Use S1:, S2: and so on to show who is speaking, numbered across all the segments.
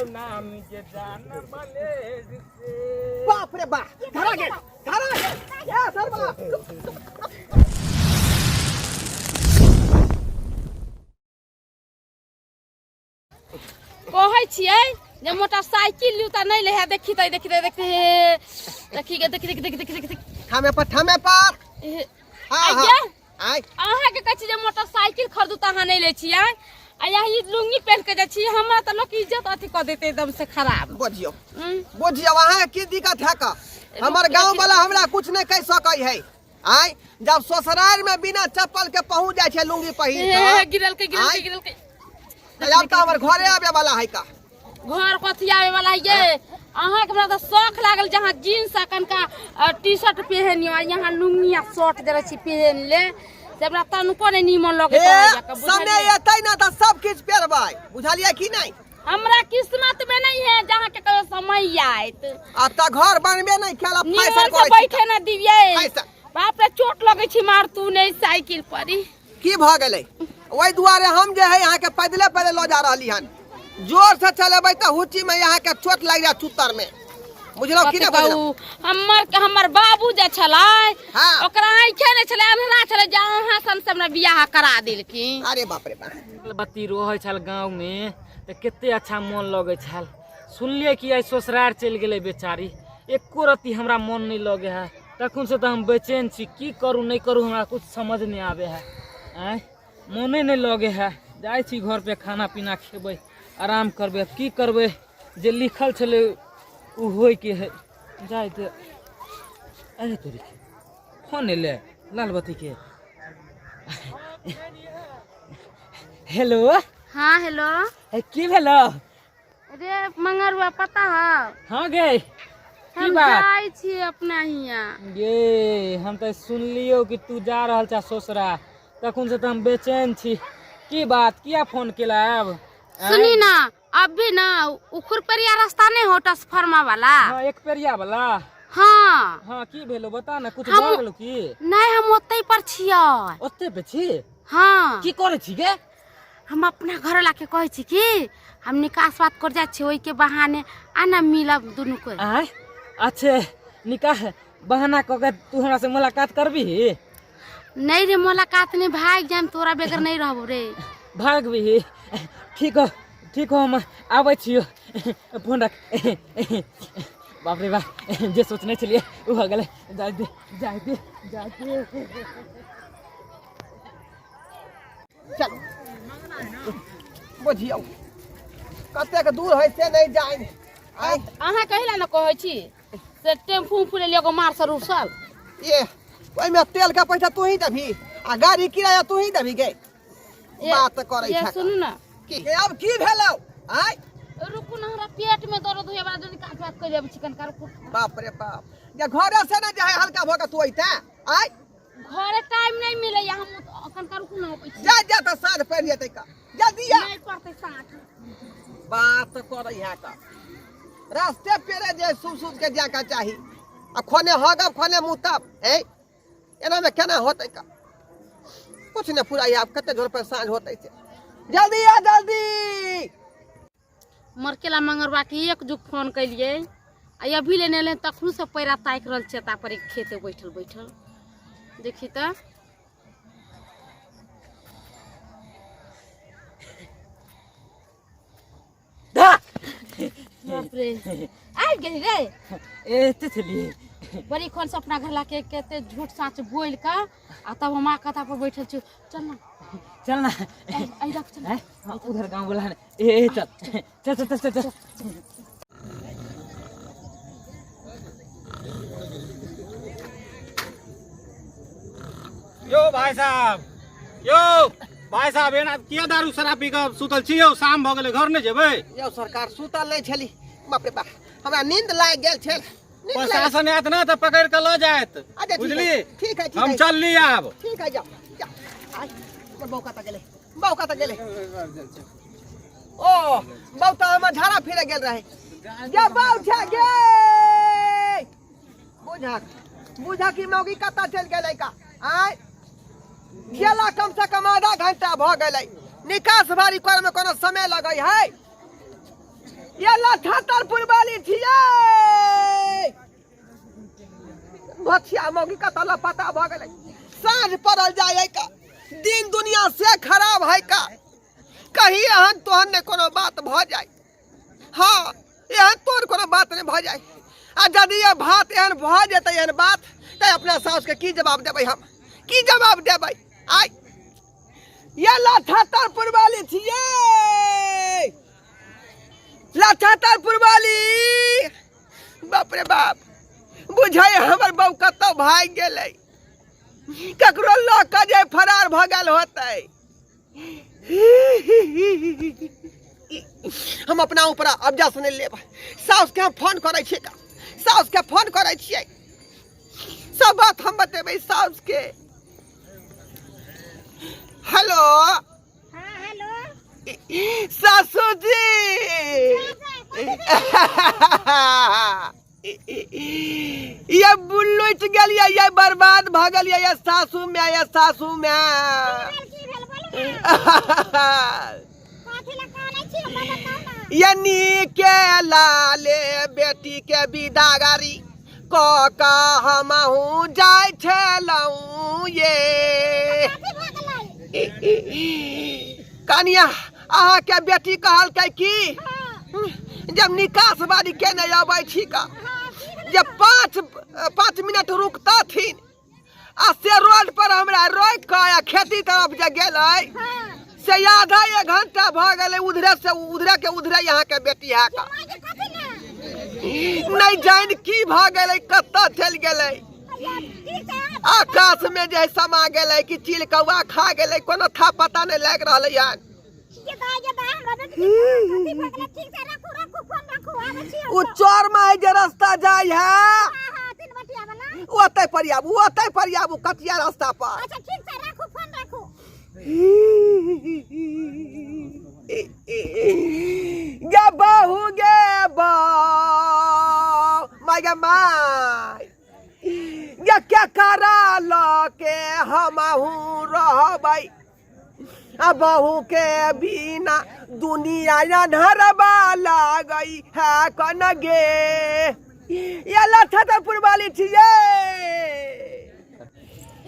S1: नाम जे जान मलेर से।
S2: बाप रे बाप, धरा गेल, धरा गेल। ए सरबा,
S3: कहै छियै जे मोटरसाइकिल लिउ तऽ नहि ले, देखी तऽ, देखी तऽ, देखी, देखी गे, देखी देखी देखी देखी देखी।
S2: थामे पर, थामे पर।
S3: हे,
S2: हाँ हाँ।
S3: आइये।
S2: आय।
S3: अहाँके कहै छी जे मोटरसाइकिल खरीदू तऽ अहाँ नहि लै छियै, आ यही लुंगी पहिन के जाइ छी, हमरा तऽ लोक इज्जत अथी कऽ देतै एकदम से खराब।
S2: बुझियौ।
S3: हम्म।
S2: बुझियौ, अहाँ की दिक्कत है का? हमर गांव वाला हमरा कुछ नहीं कह सकै है। आय, जब ससुराल में बिना चप्पल के पहुंच जाय छै लुंगी पहिर
S3: हे,
S2: के,
S3: गिरल के, गिरल के।
S2: आँय?
S3: गिरल के।
S2: तऽ आब तऽ हमर घरे आबे वाला है का?
S3: घर कथी आबे वाला है ये? अहाँके हमरा तऽ शौख लागल जहाँ जीन्स आ कनका टी शर्ट पहिनियो, आ यहाँ लुंगी आ शर्ट देले छी पहिन ले, से हमरा तनको नहि नीमन लगैत
S2: हे
S3: रहैया के,
S2: समय
S3: बुझलियै?
S2: एतै ना तऽ सब किछु पेरबै, बुझलियै की नहीं?
S3: हमरा किस्मत में नहीं है जहाँ के कहियो समय आयत।
S2: आ तऽ घर बनबे नहीं केला,
S3: नीमन
S2: फैशन
S3: से
S2: करै छी।
S3: बैठे ना दियै।
S2: फैशन।
S3: बाप रे, चोट लगै छी, मार तू नहीं साइकिल पर ही।
S2: की भऽ गेलै? ओहि दुआरे हम जे है अहाँके पैदले पैदल लऽ जा रहली हन। जोर से चलेबै तऽ हुची में अहाँके चोट लागि जायत चुत्तर में, बुझलहुँ की?
S3: कथी
S2: नहि बुझलहुँ?
S3: कहू, हमर हमर बाबू जे छलै,
S2: हाँ।
S3: ओकरा आँखे नहि छलै, अन्हरा छलै, जे अहाँ सन से हमरा बियाह करा देलखिन।
S2: अरे बाप रे बाप।
S1: बत्ती रहै छल गाँवमे तऽ कते अच्छा मोन लगै छल। सुनलियै कि आइ ससुरार चलि गेलै बेचारी, एको रत्ती हमरा मोन नहि लगै है। तखन से तऽ हम बेचैन छी, की करू नहि करू हमरा कुछ समझ नहि आबै है। आँय, मोने नहि लगै है। जाइ छी घर पे, खाना पीना खेबै, आराम करबै। की करबै, जे लिखल छलै ओ होइके है। जाइ दे। अरे तोरी, फोन एलै लालबत्ती के। हेलो।
S3: हाँ, हेलो।
S1: ए, की भेलो?
S3: रे मंगरुआ, पता है?
S1: हाँ गे, की
S3: हम
S1: बात?
S3: जाइ छी अपना हियाँ।
S1: गे, हम तऽ सुनलियौ कि तू जा रहल छा ससुरा, तखन से तऽ हम बेचैन छी। की बात, किया फोन केला आब? आँय?
S3: सुनी ना, अभी ना उखुर परिया रास्ता नहीं हो ट्रांसफार्मर वाला?
S1: हाँ, एक पेरिया वाला।
S3: हाँ।
S1: हाँ, की भेलो, बता ना, कुछ
S3: हम-
S1: भऽ गेलो की?
S3: नहीं, हम ओतै पर छियै।
S1: ओते पे छी?
S3: हाँ।
S1: की करै छी गे?
S3: हम अपना घर ला के कहै छी कि हम निकास बात कर जाइ छी, ओहि के बहाने आ ना मिलब दुनू को।
S1: आय, अच्छे, निकाह बहाना कऽ के तू हमरा से मुलाकात करबी?
S3: नहीं रे, मुलाकात नहीं, भाग जाम, तोरा बगैर नहीं रहबो रे।
S1: भागबी? ठीक हो, ठीक हो, हम आबै छियो, फोन रख। बाप रे बाप, जे सोचने छलियै ओ भऽ गेलै। जाइ दे, जाइ दे, जाइ दे।
S2: चल, बुझियौ कतेक दूर है से नहीं जानि। आय।
S3: अहाँ कहिला ने कहै छी से टेम्पू उम्पू ले लिअ, एगो मार रुसल।
S2: ये ओहिमे तेल के पैसा तू ही देबही आ गाड़ी किराया तू ही देबही गे? बात करै
S3: ये
S2: छै।
S3: सुनू ना।
S2: की अब, की भेलौ? आय।
S3: रुकू ना, हमरा पेट में दर्द होइए बड़ा, जल्दी काज बात कर जाबै छी, कनका रुकू।
S2: बाप रे बाप, जे घरे से ना जाए हल्का भऽ के तू अइते? आय।
S3: घरे टाइम नहीं मिलैया, हम कनका रुकू ना, अबै छी।
S2: जा जा तऽ साँझ पड़ि जेतै का, जल्दी आ।
S3: नहीं पड़तै साँझ।
S2: बात करै है का? रास्ते पेरे जे सुब सुब के जाके चाही, आ खोने हगब खोने मुतब, ए एना में केना होतै का? कुछ ने पूरा। आब कते जोर पर साँझ होतै से, जल्दी आ, जल्दी।
S3: मरकेला मंगरवा के एक जुग फोन कैलियै आ अभी लेने एलै, तखनो से पैरा ताकि रहल छै ता पर एक खेते बैठल बैठल। देखी तऽ। बाप रे, आबि गेली रे?
S1: एते छलियै।
S3: बड़ी खन से अपना घर लाके कते झूठ साँच बोल कऽ आ तब हम कथा पर बैठल छी। चल ना।
S1: चल ना।
S3: ऐ रख, चल।
S1: हैं? हाँ, उधर गांव वाला है। ए ए, चल चल चल चल चल चल।
S4: यो भाई साहब, यो भाई साहब, एना किया दारू शराब पी कऽ सुतल छी यौ? शाम भऽ गेलै, घर नहि जेबै?
S2: यौ सरकार, सुतल नहि छली। बाप रे बाप, हमरा नींद लागि गेल छल, नींद लागि-
S4: प्रशासन आयत ने तऽ पकड़ि कऽ लऽ जायत।
S2: अच्छा, ठीक है,
S4: बुझली?
S2: ठीक है, ठीक
S4: हम
S2: है।
S4: चलली आब।
S2: ठीक है, जाओ जाओ। आइ, हमर बौका तऽ गेलै, बौका तऽ गेलै। ओ बौ तऽ हमर झाड़ा फिरे गेल रहे। जा बौ छै गे, बुझा बुझा कि मौगी कतऽ चलि गेलै का? आय, गेला कम से कम आधा घंटा भऽ गेलै। निकास भारी करे में कोनो समय लगै है? ये लछतरपुर वाली छियै। भथिया मौगी कतऽ लापता भऽ गेलै? साँझ पड़ल जाइ है का, दिन दुनिया से खराब है का, कहीं एहन तोहन नहि कोनो बात भऽ जाय। हाँ, एहन तोहन कोनो बात नहि भऽ जाय। आ यदि ये बात एहन भऽ जेतै, एहन बात, तऽ अपना साउसके की जवाब देबै हम? की जवाब देबै? आइ ये लछतरपुर वाली छियै, लछतरपुर वाली। बाप रे बाप, बुझै हमर बहू कतौ भागि गेलै, ककरो लऽ कऽ जे फरार भऽ गेल होतै। हम अपना ऊपर अब्जा से नहि लेब। साउसके हम फोन करै छियै का, साउसके फोन करै छियै, सब बात हम बतेबै साउसके। हेलो।
S5: हाँ, हेलो।
S2: सासू जी, ये बुल्लुच गेलियै, ये बर्बाद भऽ गेलियै ये सासू में, ये सासू में।
S5: की भेल, बोलू ना। कथी लए कानै छी, हमरा बताउ ना।
S2: ये नीके लाले बेटी के विदागरी कऽ कऽ हमहूँ जाइ छलहुँ ये।
S5: कथी भऽ गेलै?
S2: कनिया, अहाँके बेटी कहलकै कि जब निकास बारी के नहि अबै छी का, जे 5 मिनट रुकतथिन, आ से रोड पर हमरा रोकि कऽ आ खेती तरफ जे गेलै, से आधा एक घंटा भऽ गेलै। उधरे से उधरे के उधरे यहाँ के बेटी है का,
S5: माय कथी ने
S2: नहि जानि की भऽ गेलै, कतऽ चलि गेलै, आकाश में जे समा गेलै कि चील कौआ खा गेलै, कोनो था पता नहि लागि रहलै हन। ओ चोर में जे रास्ता जाइ है, ओतै पर आबू, ओतै पर आबू, कटिया रास्ता पर।
S5: अच्छा, ठीक छै, राखू फोन, राखू।
S2: गे बहू, गे बहू, माय गे my, गे के करा लऽ के हमहूँ रहबै? आ बहू के बिना दुनिया अन्हरबा लागै है कन गे। ये लछतरपुर वाली छियै।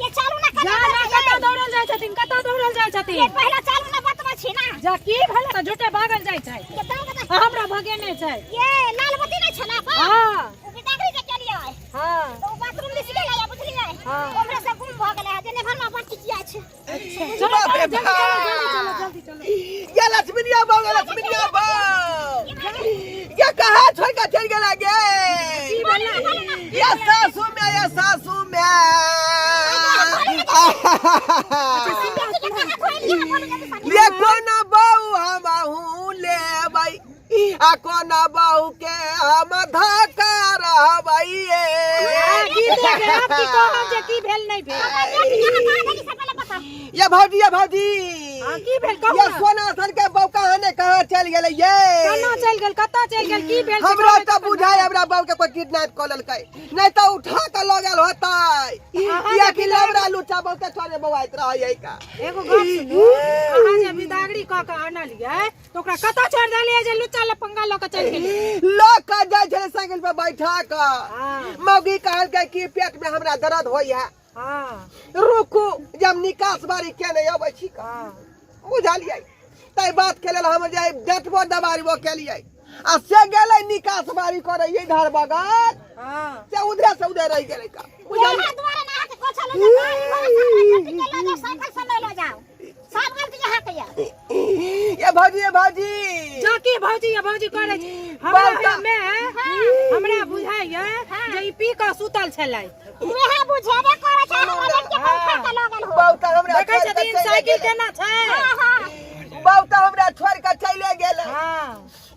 S5: ये चालू ना
S3: जा ना, कतऽ दौड़ल जाइ छथिन? कतऽ दौड़ल जाइ छथिन?
S5: ये पहला चालू ना, बतबै छी ना।
S3: जा, की भेलै तऽ झूठे भागल जाइ छै?
S5: ये दाम बता।
S3: आ हमरा भगेने छै।
S5: ये लाल बत्ती नहीं छला पर ओ बिदागरी के चलिए।
S3: हाँ।
S5: तो उ बाथरूम दिस गेलै, बुझलियै? ओमरे से गुम भऽ गेलै, जे नेभर में बत्ती किया छै।
S3: चलो।
S2: बाप रे।
S3: चलो, जल्दी चलो, जल्दी चलो, जल्दी चलो।
S2: ये लक्ष्मीनिया बहू, ये लक्ष्मीनिया बहू, ये कहाँ छोड़ के चल गेला गे? ये सासू में, ये सासू में। ये कोना बहू हम अहूँ लेबै, आ कोना बहू के हम धक्का रहबै ये।
S3: की देखे आब, की कहब जे की भेल नहि भेल?
S2: ये भौजी, ये भौजी।
S3: हाँ, की भेल, कहू
S2: ये
S3: ना।
S2: सोना सन के बहू कहाँ ने कहाँ चल गेलै ये।
S3: केना चलि गेल? कतऽ चलि गेल? की भेल से
S2: हमरा
S3: कहबै
S2: तऽ
S3: तखन।
S2: बुझाइ हमरा बहू के कोई किडनैप कऽ लेलकै, नहि तऽ उठा कऽ लऽ गेल होतै।
S3: अहाँ
S2: कियाकि लबड़ा लुच्चा बहुते चोरे बौआइत रहै का।
S3: एगो गप सुनू, अहाँ जे बिदागरी कऽ के आनलियै तऽ ओकरा कतऽ छोड़ि देलियै जे लुच्चा लफंगा लऽ कऽ चलि गेलै?
S2: लऽ कऽ जाइ छलै साइकिल पर बैठा कऽ। मौगी कहलकै कि पेट में हमरा दर्द होइ है, रुकू, जब निकास बारी के नहि अबै छी का। बुझलियै? ताहि बात के लेल हम जे डटबो दबारबो केलियै, आ से गेलै निकास बारी करै इधर बगल, से उधरे से उधरे रहि गेलै का, बुझलियै?
S5: यहाँ दुआरे ना के कोछा ले जाओ, गाड़ी घोड़ा सब हमरा बेटी के लऽ जाओ, साइकिल से नहीं लऽ जाओ, सब गलती यहाँ के ये।
S2: ये भौजी, ये भौजी।
S3: जा, की भौजी या भौजी करै छी? हमरा
S2: बहुत-
S3: मे हमरा बुझाइया जे ई पी कऽ सुतल छलै।
S5: उहे बुझेबे करै छै, हमरा बेटी के पंखा के लऽ गेल हो।
S2: बहुत हमरा
S3: देखै
S2: छोड़ि कऽ
S3: छथिन
S2: चलि
S3: साइकिल
S2: गेलै।
S3: केना छै।
S5: हाँ हाँ
S2: बहुत हमरा छोड़ि कऽ चलि गेलै।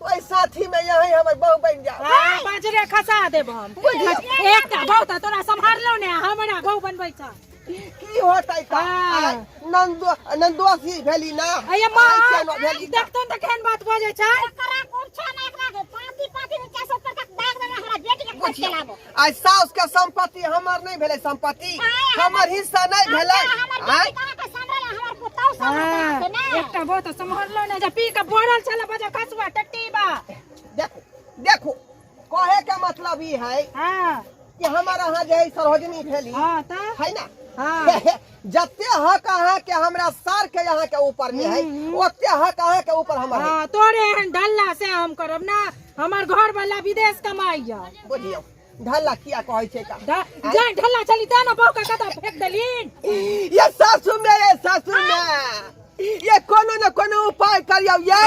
S2: ओहि साथी में यही हमर बहू बनि जाओ।
S3: हाँ, बाजरे खसा देब हम। एकटा बहुत तोरा सम्हारलौ ने, हमरा बहू बनबै छ।
S2: की होतै तऽ? आइ नन्दो नन्दोसी भेली ना।
S3: अये माँ।
S2: आइ केनो भेली तऽ?
S3: देखतौ तऽ केहन बात बजै छै।
S5: एकरा कोन छै ना, एकरा के पाती पाती नीचा से ऊपर तक दाग देबै, हमरा बेटी के खोज के लाबो।
S2: आइ साउस के संपत्ति हमर नहि भेलै, संपत्ति हमर हिस्सा नहि भेलै।
S5: हमर
S2: आइ
S5: बेटी कहाँ के सम्हरल, हमर पुतहु सम्हरल छै ना।
S3: एकटा बहुत सम्हारलौ ने जे पी कऽ बोरल छल बजर खसुआ टट्टी बा।
S2: देखू। देखो कहे के मतलब ई है
S6: हाँ
S2: कि हमार अहाँ जे है सरोजनी भेली
S6: हाँ तऽ
S2: है ना
S6: हाँ
S2: जते हक अहाँ के हमरा सर के यहाँ के ऊपर में है ओते हक अहाँ के ऊपर हमर है
S6: हाँ तोरे एहन ढल्ला से हम करब ना हमर घर वाला विदेश कमाइया
S2: बुझियौ ढल्ला किया कहै छै का
S6: जा ढल्ला चली ता ना बहू के कतऽ फेंक देलिन
S2: ये सासू में ये सासू में ये कोनो न कोनो उपाय करियौ ये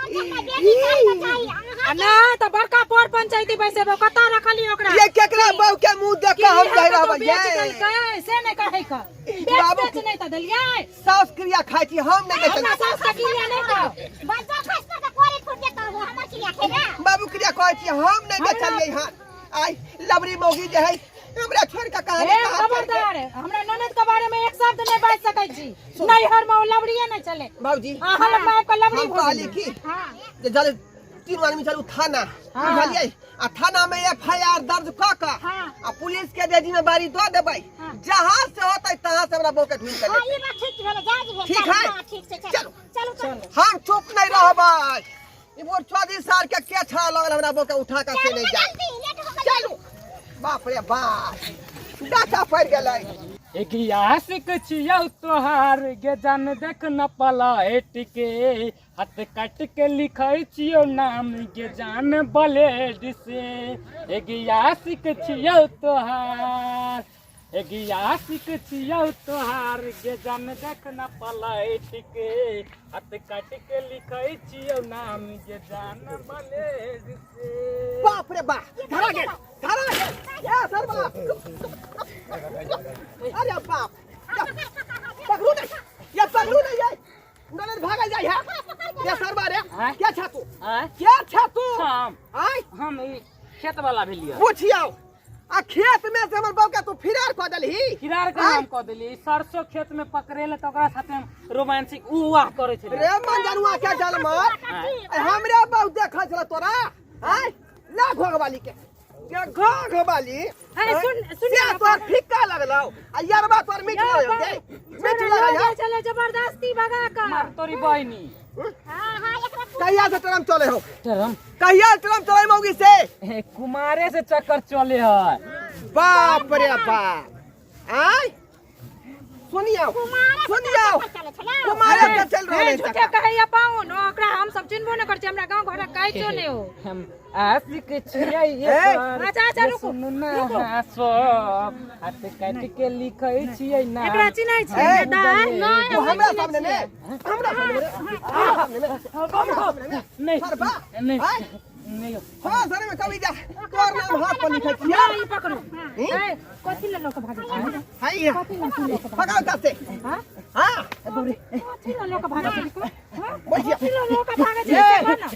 S6: आ ना तऽ बड़का पर पंचायती बैसेबो कतऽ रखली ओकरा
S2: ये केकरा बहू के मुंह देख
S6: कि
S2: के हम
S6: इहा
S2: कहि
S6: कतौ
S2: रहबै
S6: बेच
S2: ये
S6: देलकै से नहि कहै के बेच
S2: बाबू
S6: बेच नहि तऽ देलियै
S2: सास क्रिया खाइ छी हम नहि
S6: हमरा
S2: बेचल
S6: सास के क्रिया नहि खाओ
S5: बच्चा खस पर कोरी फूट जेतौ हमर क्रिया खेबे
S2: बाबू क्रिया कहै छी हम नहि बेचलियै हन आइ लबरी मौगी जे है हमरा छोड़ के कहाँ
S6: ए
S2: ने कहाँ चलि गेल।
S6: खबरदार हमरा ननद के बारे में एक शब्द नहीं बाज सकै छी नैहर में ओ लबड़िए नहीं चले
S2: बाबूजी
S6: अहाँ लग में आबि लबड़ी
S2: हम
S6: भऽ
S2: कहली
S6: गेलै।
S2: की
S5: हां
S2: जे जल तीनू आदमी चलू थाना
S6: हाँ।
S2: बुझलियै आ थाना में एफ I R दर्ज कऽ कऽ
S5: हाँ।
S2: आ पुलिस के जे जिम्मेवारी दऽ देबै
S5: हाँ।
S2: जहाँ से होतै तहाँ से हमरा बहू के ढूंढ के
S5: हां
S2: लेतै
S5: ई बात ठीक भेलै जायज भेल
S2: ठीक
S5: चलू,
S2: है?
S5: हां ठीक छै
S2: चलू।
S5: चलू चलू
S2: हम चुप नहीं रहबै ई मोर चौधरी सार के के छा लगल हमरा बहू के उठा के से
S5: चलू
S2: नहीं
S5: ना
S2: जाए
S5: जल्दी लेट हो गेल
S2: चलू बाप रे बाप डाका पड़ गेलै
S1: आशिक छियौ तोहार गे जान देख न पलट के हाथ काट के लिखै छियौ नाम गे जान ब्लेड से एगी आशिक छियौ तोहार एगी आशिक छियौ तोहार गे जान देख न पलट के हाथ काट के लिखै छियौ नाम गे जान ब्लेड से
S2: बाप रे बाप धरा गेल धरा गेल ए सर बाप अरे बाप पकड़ू नहीं ये पकड़ू नहीं ये ननद भागल जाय है ये सरबा रे
S1: आँय?
S2: क्या छा तू
S1: आँय?
S2: क्या छा तू
S1: हम
S2: आय
S1: हम ई खेत वाला भेलियै
S2: पूछियौ आ खेत में से हमर बहू के तू फिरार कऽ देलही
S1: किरार के
S2: आँय?
S1: नाम कऽ देलियै ई सरसों खेत में पकड़ेले तऽ ओकरा साथे हम रोमांटिक ऊ वाह करै छलियै
S2: रे मंजनुआ के जलमर
S1: आँय?
S2: हमरे बहू देखै छल तोरा आय ला घोघवाली के जे घोघवाली
S6: अरे सुन सुन
S2: से तोर फिक्का लगलौ आ यरबा तोर मीठ लगलौ दे मीठ लगल है
S6: चले जबरदस्ती भगा कर
S1: मार तोरी बहिनी
S5: हां हां एकरा
S2: कहिया से ट्रम चले हो
S1: टरम
S2: कहिया ट्रम चले मौगी से
S1: ए, कुमारे से चक्कर चले है
S2: बाप रे बाप आय सुनियो
S5: कुमारे से
S2: सुनियो
S5: चक्कर चले छलै
S2: कुमारे से चल रहल
S6: हे
S2: है
S6: झूठे
S2: चक्कर।
S6: कहैया पाहुन ओकरा हम सब चिन्हबो न करै छी हमरा गांव घर कहै छो ने ओ
S1: हम आशिक छियै
S2: ए,
S6: अच्छा, अच्छा,
S1: ये
S6: रुकू,
S1: सुनू ना
S6: रुकू।
S1: हाँ सब हाथ काट के लिखै छियै ना
S6: एकरा चिन्है छियै
S2: ए,
S6: दाइ
S2: तू हमरा सामने ने हमरा सामने ने हमरा सामने ने हमरा सामने ने
S1: नहीं
S2: सरबा
S1: नहीं
S2: आय
S1: नहीं
S2: हाँ सर में कभी जा तोर नाम हाथ पर लिखै छियै
S6: ई पकड़ू ए कथी ले लोक भागै छै
S2: हाय यहाँ
S6: कथी ले लोक भागै
S2: भगाओ दस से
S6: हां
S2: हाँ
S6: कथी ले लोक भागै छै हां
S2: बैठिया।
S6: कथी ले लोक भागै छै से कह ना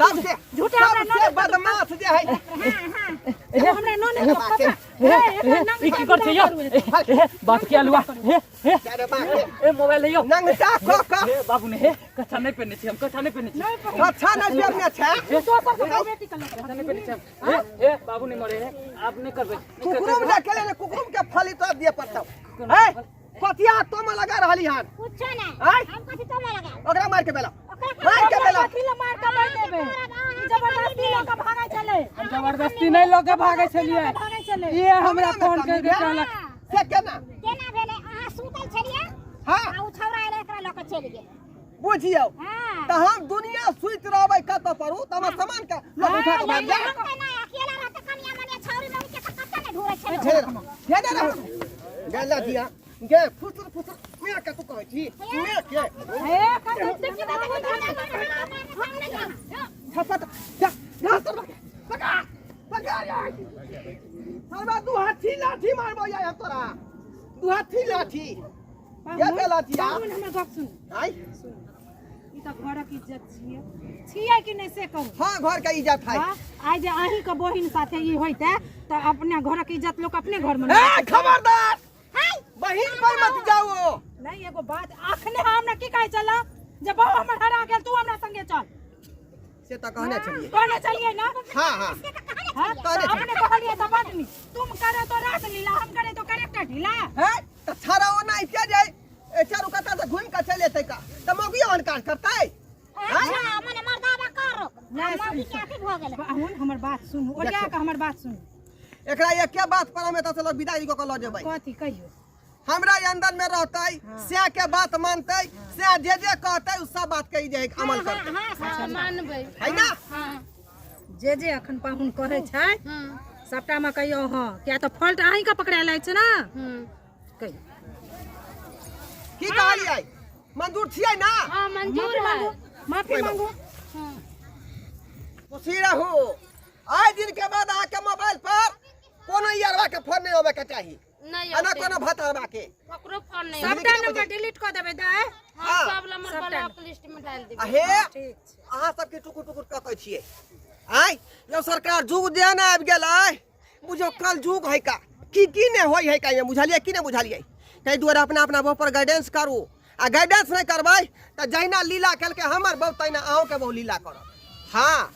S2: सबसे
S6: झूठे हमरा
S2: सबसे
S6: ननद
S2: बदमाश जे है
S6: हमरा ननद के पता ए एकरा नंग
S1: ई की कर छै यौ ए, बाप के अलुआ हे हे
S2: अरे बाप रे
S1: ए मोबाइल है यौ
S2: नंगटा क क
S1: हे बाबू ने हे कच्छा नहीं पहने छी हम कच्छा नहीं पहने छी
S2: अच्छा नहीं पहनने छै
S6: दोसर के बेटी के लोक
S1: कच्छा नहीं पहने छी हम हे हे बाबू नहीं मरे हे आप नहीं करबै नहीं करबै।
S2: कुकुरुम जे केले ने कुकुरुम के फली तो दिए पड़तौ ए कथिया तो में लगा रहली हन
S5: कुछो नहीं
S2: आय?
S5: हम कथी तो लगा
S2: ओकरा मार के बेला
S5: ओकरा
S2: मार के बेला
S6: कथी ले मार के मार देबे ई जबरदस्ती लऽ के भागै छलै
S1: हम जबरदस्ती नहीं लऽ के भागै छलियै
S6: भागै छलै
S1: ये हमरा फोन करके कहलक
S2: से केना
S5: केना भेलै अहाँ सुतल छलियै
S2: हां
S5: आ उ छौड़ा एलै एकरा लऽ के चलि गेल
S2: बुझियौ
S5: हां
S2: तऽ हम दुनिया सुति रहबै कतऽ पर उ तऽ हमर सामान के लोग उठा के भाग जा
S5: हम तऽ नहि अकेला रहते कनिया मनिया छौरी मौगी के तऽ कतऽ नहि ढूरै छलै
S2: छेने रह छेने रह गेला दिया गे फुसुर फुसुर मेरा के तू कहै छी मेरा के
S6: ए कथी
S5: देखियौ तऽ देखियौ हम नहि जायब
S2: छपट जा जा सरबा पका पका यार सरबा दू हाथी लाठी मारबो यार तोरा दू हाथी लाठी ये पे लाठी आ
S6: पाहुन हमर गप सुन
S2: आई
S6: ई तऽ घरक इज्जत छियै छियै कि नहि से कहू
S2: हां घर के इज्जत है
S6: हाँ, आइ जे अहीं के बहिन साथे ई होइते तऽ अपना घरक इज्जत लोक अपने घर में
S2: ए खबरदार बहिन पर मत जाओ
S6: नहीं एगो बात अखने हम ना की कहै छल जे बहु हमर हरा गेल तू हमरा संगे चल
S2: से तऽ कहने छलियै
S6: कहने छलियै ना
S2: हाँ हाँ
S6: हाँ
S2: कहने
S6: तऽ अपने कहलियै तऽ बड नीक तुम करे तो रास लीला हम करे तो करेक्टर ढीला
S2: है तऽ छाड़ा ओना के जाय ए चारू कता से घुमि कऽ चलि एतै का तऽ मौगियो अनकार करतै
S5: अच्छा मने मर्दाबा करो
S6: नहि
S5: मौगी के अथी भऽ गेलै।
S6: पाहुन, हमर बात सुनू, ओरिया कऽ हमर बात सुनू।
S2: एकरा एके बात पर हम एतऽ से लोग विदाई कऽ के लऽ जेबै।
S6: कथी कहियौ?
S2: हमरा अंदर में रहतै, से के बात मानतै, से जे जे कहतै उ सब बात के ई जे है अमल करतै।
S5: हाँ,
S3: हाँ, मानबै।
S2: है ना?
S3: हाँ।
S6: जे जे अखन पाहुन कहै छै
S3: हम्म
S6: सबटामे कहियौ हँ, किया तऽ फॉल्ट अहीँके पकड़ायल अछि ने। कहियौ।
S2: की कहलियै, मंजूर छियै ना?
S3: हाँ, मंजूर है।
S6: माफी मांगू।
S2: खुशी रहू। आइ दिन के बाद अहाँके मोबाइल पर कोनो यारवा के फोन नहीं होबे के चाही।
S3: नहीं
S2: आ ना
S3: औते।
S2: कोनो भतरवा के
S3: ककरो फोन नहीं।
S6: सबटा नंबर डिलीट कऽ देबै दाइ।
S3: हाँ,
S2: हाँ।
S3: सब नंबर ब्लॉक लिस्ट में डाल
S2: आ
S3: देबै।
S2: हे,
S6: ठीक छै।
S2: अहाँ सबके टुकुर टुकुर तकै छियै। आँय यौ सरकार, जुग जेहन आबि गेल आइ, बुझियौ कल जुग है का, की की नहि होइ है का, ये बुझलियै की नहि बुझलियै? ताहि दुआरे अपना अपना बहु पर गाइडेंस करू, आ गाइडेंस नहि करबै तऽ जहिना लीला केलकै हमर बहु, तहिना अहूँके बहु लीला करत। हाँ।